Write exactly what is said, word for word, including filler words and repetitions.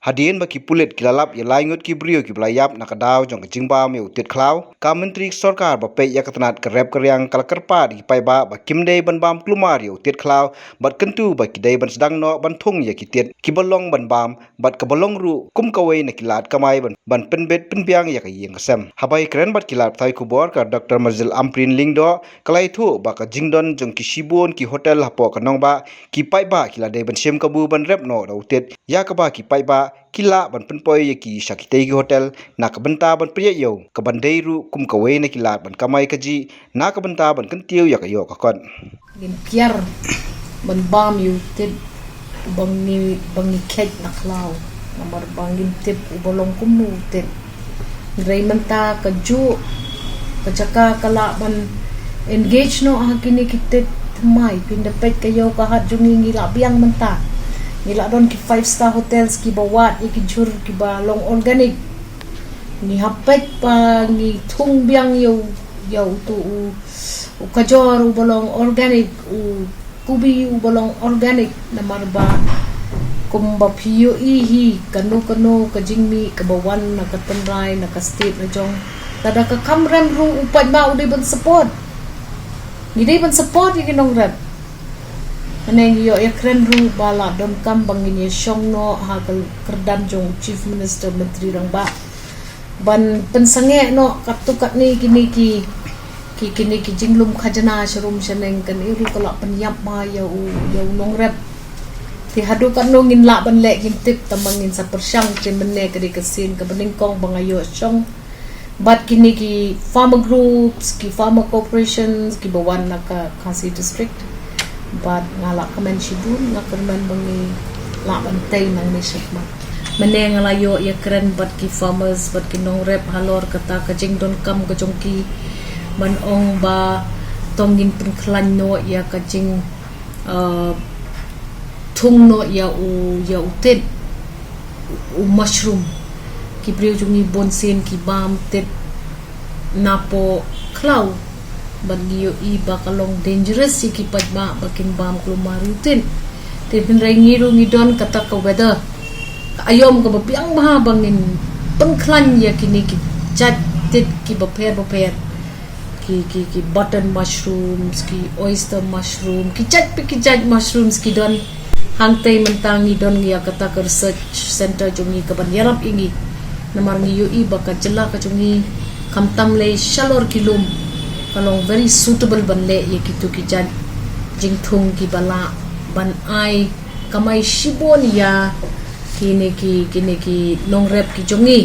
Hadien ba ki pulit ki la lap ïa lai ngut ki briew kiba la ïap na ka daw jong ka jingbam ïa u Tit Khlaw, ka Myntri sorkar ba peit ïa ka tnat ka rep ka riang ka la kyrpad ïa ki paidbah ba kim dei ban bam kulmar ïa u Tit Khlaw, bad kyntu ba ki dei ban sdang noh ban thung ïa ki tit kiba long ban bam, bad kaba long ruh kum kawei na ki lad kamai ban, ban pynbit pynbiang ïa ka ïing ka sem. Haba ïakren bad ki lad pathai khubor, ka Doctor Marzil Ampareen Lyngdoh ka la ïathuh ba ka jingdon jong ki shibun ki hotel hapoh ka nongbah, ki paidbah ki la dei ban shim kabu ban rep noh da u Tit, ïa kaba ki paidbah ki lah ban pynpoi ïa ki sha kitei ki hotel na ka bynta ban pynïaid ïew, kaban dei ruh kum kawei na ki lad ban kamai kajih na ka bynta ban kyntiew ïa ka ïoh ka kot. Ngin kiar ban bam ïa u Tit ba ngi, ba ngi kheit na khlaw, namar ba ngim tip uba long kumno u Tit. Hynrei mynta kajuh ka jaka ka lah ban engage noh ha kine ki tit thymmai. Phin da peit ka ïew ka hat jong ngi, ngi lah biang mynta. Ngi lah don ki five star hotels kiba wad ïa ki jhur kiba long organic. Ngi hap peit ba ngi thung biang ïa u, ïa uto u, u kajor uba long organic, u kubi uba long organic, namar ba kumba phi ïohi hi, kano kano ka jingmih kaba wan na ka tynrai, na ka state, na jong, lada ka kham rem ruh u paidbah u dei ban support. Ngi dei ban support ïa ki nongrep. Hynrei ngi ïoh ïakren ruh ba la donkam ba ngin ïashong noh ha ka kyrdan jong u Chief Minister, Myntri Rangbah, ban pynsangeh noh katto katne kine ki, ki, kine ki jinglum khajna sharum shaneng. Kane ruh ka lah pynïap bha ïa u, ïa u nongrep. Te haduh katno ngin lah ban leh ngim tip, tangba ngin sa pyrshang. Te mynne ka dei ka sien kaba nyngkong ba nga ïoh shong bad kine ki farmer groups, ki farmer corporations kiba wan na ka Khasi district. Bad nga lah kmen shibun, nga kyrmen ba ngi lah ban tei nangne shakhmat. Mynne nga la ïoh ïakren bad ki farmers, bad ki nongrep halor kata ka jingdonkam ka jong ki, ban ong ba to ngin pynkhlaiñ noh ïa ka jing, uh, thung noh ïa u, ïa u tit, u mushroom. Ki briew jong ngi bun sien ki bam tit napoh khlaw, bad ngi ïohi ba ka long dangerous ïa ki paidbah ba kin bam kulmar ïa u tit. Te hynrei ngi ruh ngi don kata ka weather, ka aïom kaba biang bha ba ngin pynkhlaiñ ïa kine ki jait tit kiba pher bapher. Ki, ki, ki button mushrooms, ki oyster mushroom, ki jait pa ki jait mushrooms ki don. Hangtei mynta ngi don ngi ïa kata ka research center jong ngi kaban ïarap ïa ngi. Namar ngi ïohi ba ka jylla ka jong ngi, khamtam lei shalor ki lum, ka long very suitable ban leh ïa kito ki jait jingthung kiba lah ban ai kamai shibun ïa kine ki, kine ki nongrep ki jong ngi.